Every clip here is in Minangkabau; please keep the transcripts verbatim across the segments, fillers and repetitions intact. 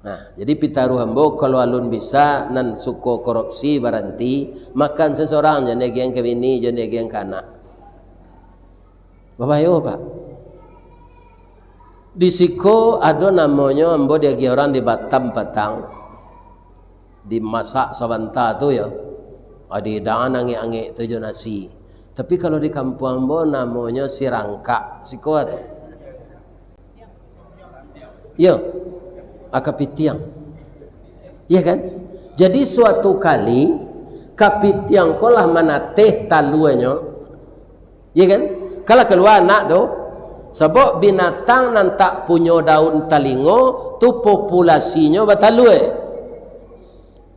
Nah, jadi pitaruah ambo, kalau alun bisa, nan suko korupsi baranti, makan sesorang, jan diagiahan ka bini, jan diagiahan ka anak. Babayo, Pak. Di siko ado namonyo ambo diagiah urang di Batam patang. Dimasak sabanta tu yo. Adi dan angek-angek tu jo nasi. Tapi kalau di kampuang ambo namonyo sirangkak. Siko tu. Yo. Aka pitiang. Iya kan? Jadi suatu kali kapitiang ko lah manateh taluanyo. Iya kan? Kalau kalua anak tu, sabab binatang nan tak punyo daun talingo tu populasinyo batalua.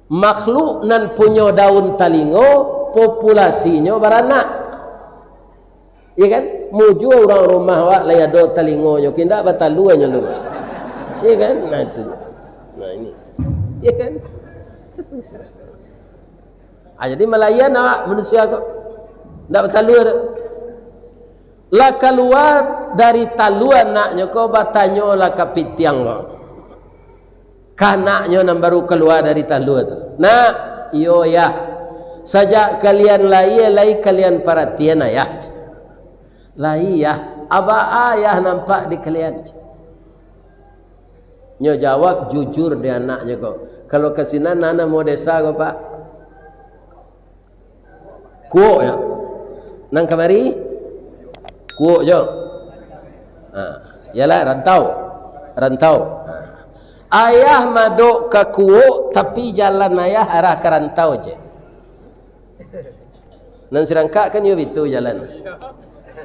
Makhluk nan punyo daun talingo populasinyo baranak. Iya kan? Mujua urang rumah awak lai ado talingonyo, indak bataluanyo tu. Iya kan? Nah itu. Nah ini. Iya kan? Ah, jadi malaian awak manusia ko. Ndak batalua tu. Lah kalua dari talua anaknyo ko, batanyolah kapitiang ko. Ka anaknyo nan baru kalua dari talua tu. Nak, iyo yah. Sajak kalian lahia, lai kalian paratian ayah? Lai yah. Aba ayah nampak di kalian? Nyo jawab jujur di anaknyo ko. Kalau ka sinan, nan namo desa ko, Pak? Kuok, yo. Nan kamari? Kuok jo. Ha, iyalah, Rantau. Rantau. Ha. Ayah madok ka Kuok, tapi jalan ayah arah ka Rantau je. Nan sirangkak kan yo bitu jalan.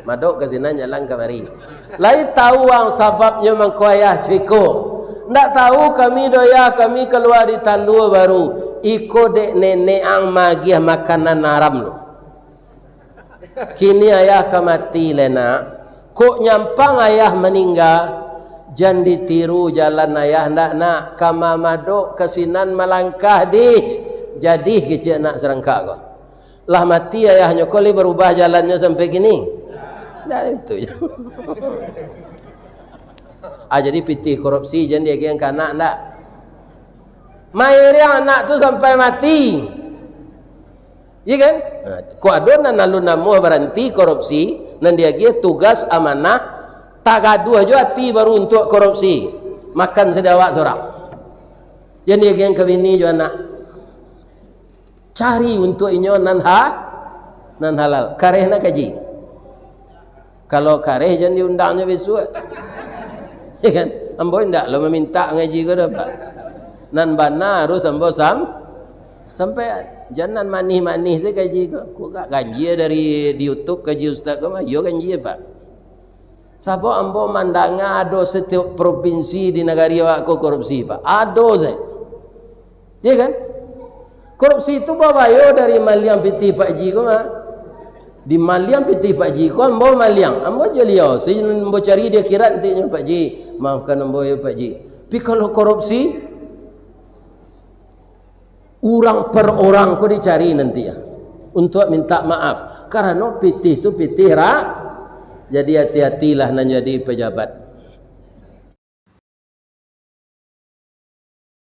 Madok ka sinan, jalan kamari. Lai tahu ang sababnyo mangko ayah ceko? Ndak tahu kami doh, yah, kami kalua di talua baru. Iko dek nenek ang magiah makanan haram lo. Kini ayah ka mati lai, nak. Kok nyampang ayah maningga, jan ditiru jalan ayah ndak, nak. Ka mamadok ka sinan malangkah dih. Jadih kecek anak sirangkak ko. Lah mati ayahnyo ko, lai barubah jalannyo sampai kini? Ndak, itu je. Ah, jadi pitih korupsi jan diagiahan ka anak, ndak? Mairiang anak tu sampai mati. Iya kan? Nah, kok ado nan alun namuah baranti korupsi, nan diagiah tugas amanah, tagaduah jo ati baru untuak korupsi. Makan sadawak surang. Jan diagiahan ka bini jo anak. Cari untuak inyo nan ha-, nan halal. Kareh nak kaji. Kalau kareh, jan diundangnyo bisuak. Ya kan? Ambo indak lo mamintak ngaji ko doh, Pak. Nan bana harus ambo sam-, sampaian. Jan nan manih-manih se kaji ko. Kok gak ganjia dari di YouTube kaji ustaz ko mah? Iyo ganjia, Pak. Sabab ambo mandanga ado satiok propinsi di nagari awak ko korupsi, Pak. Ado se. Iya kan? Korupsi tu babayo dari maliang pitih Pak Ji ko mah. Di maliang pitih Pak Ji ko, ambo maliang. Ambo jo liau, si ambo cari di akhirat nantinyo, Pak Ji. Maafkan ambo yo, Pak Ji. Tapi kalau korupsi, urang per urang ko dicari nanti ya, untuak minta maaf. Karano pitih tu pitih ra-, jadi hati-hatilah nan jadi pejabat.